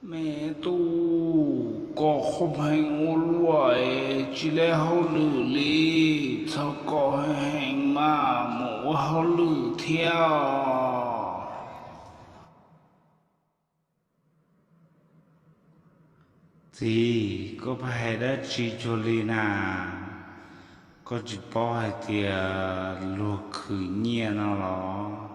Me tub, kos qhov heev ua luaj es tsis leb hauj lwm li, txhob kos heev mas mus ua hauj lwm thiab. Txiv, koj pheej hais dab tsi cuag li na? Koj tsis paub hais tias luag khwv nyiaj no los?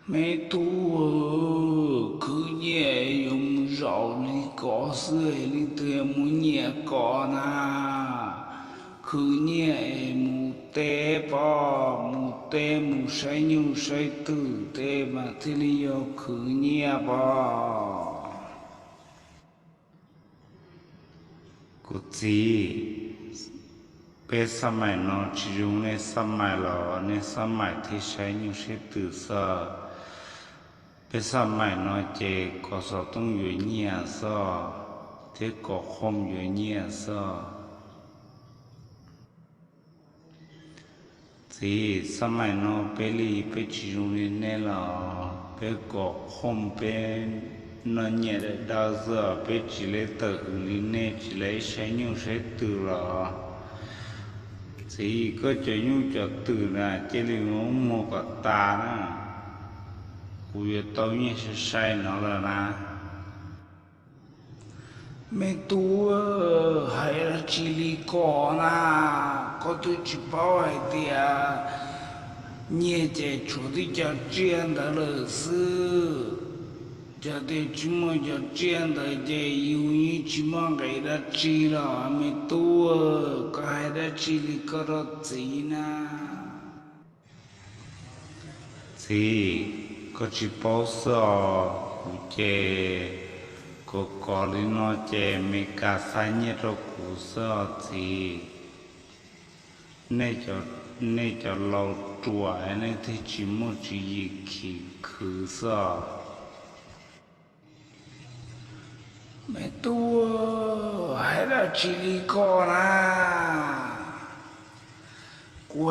Me tub, khwv nyiaj yuav mus zaum li kos xwb, leej twg mus nyiam kos na? Khwv nyiaj es mus teb pom, mus teb mus saib nyuj saib twm teb mas thiaj li yog khwv nyiaj pom. Kuv txiv, peb xab maim no tsis zoo nej xab maim los, nej xab maim thiaj saib nyuj saib twm xwb. Peb xab maim no ces kos xov tooj yuav nyiaj xwb, thiab kos qhom yuav nyiaj xwb. Txiv, xab maim no peb li peb tsis zoo li nej los, peb kos qhom peb noj nyiaj dawb dawb xwb, peb tsis leb tawm hws li nej, tsis leb saib nyuj saib twm los. Txiv, koj cov nyuj cov twm na cia li muag kom tas na, kuv yuav tau nyiaj sai sai no lawm na. Me tub, hais dab tsi li koj na? Koj twb tsis paub hais tias nyiaj ces tshuav tib co tsiaj ntawd lawm xwb. Yog tias tsis muaj cov tsiaj ntawd ces yus yeej tsis muaj nqis dab tsi los me tub. Koj hais dab tsi li koj rau txiv na? Txiv, koj tsis paub xwb os, kuv ces kos kos li no ces Meskas xa nyiaj rau kuv xwb os txiv. Nej cov laus ruam nej thiaj tsis muaj tswv yim khwv xwb os. Me tub, hais dab tsi li koj na? Kuv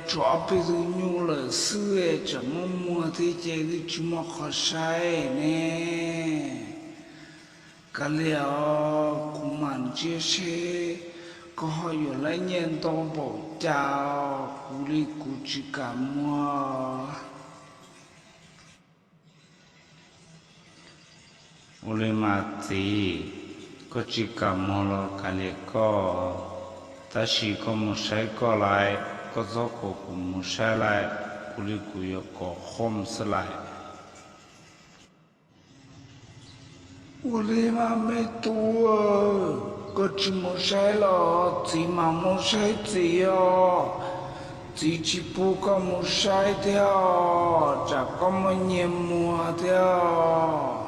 tshuav ob peb tug nyuj lawm xwb, tsam muab muag thiab ces twb tsis muaj qhov saib ne. Kav liam os, kuv mam ntsia seb koj ho yuav laib nyiaj ntau npaum cas, kuv li kuv tsis kam muag. Ua li mas txiv, koj tsis kam muag los kav liam koj, tab sis koj mus saib koj lais, koj txhob kom kuv mus saib lais, kuv li kuv yuav kos qhom xwb lais. Ua li mas me tub, koj tsis mus saib los txiv mam mus saib txiv os. Txiv tsis pub koj mus saib thiab os, tsam koj muaj nyiaj muag thiab os.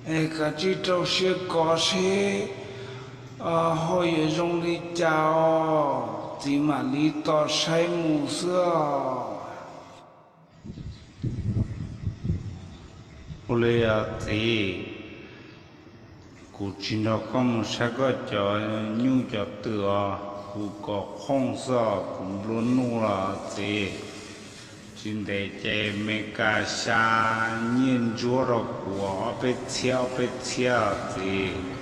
Es kav tsij rau siab kos seb ho yuav zoo li cas os, txiv mam li tos saib mus xwb os. Ua li os txiv, kuv tsis nrog koj mus saib koj cov nyuj cov twm os, kuv kos qhom xwb os, kuv nplua nuj los txiv. Tsis ntev ces Meskas xa nyiaj ntsuab rau kuv ob peb txhiab ob peb txhiab os txiv.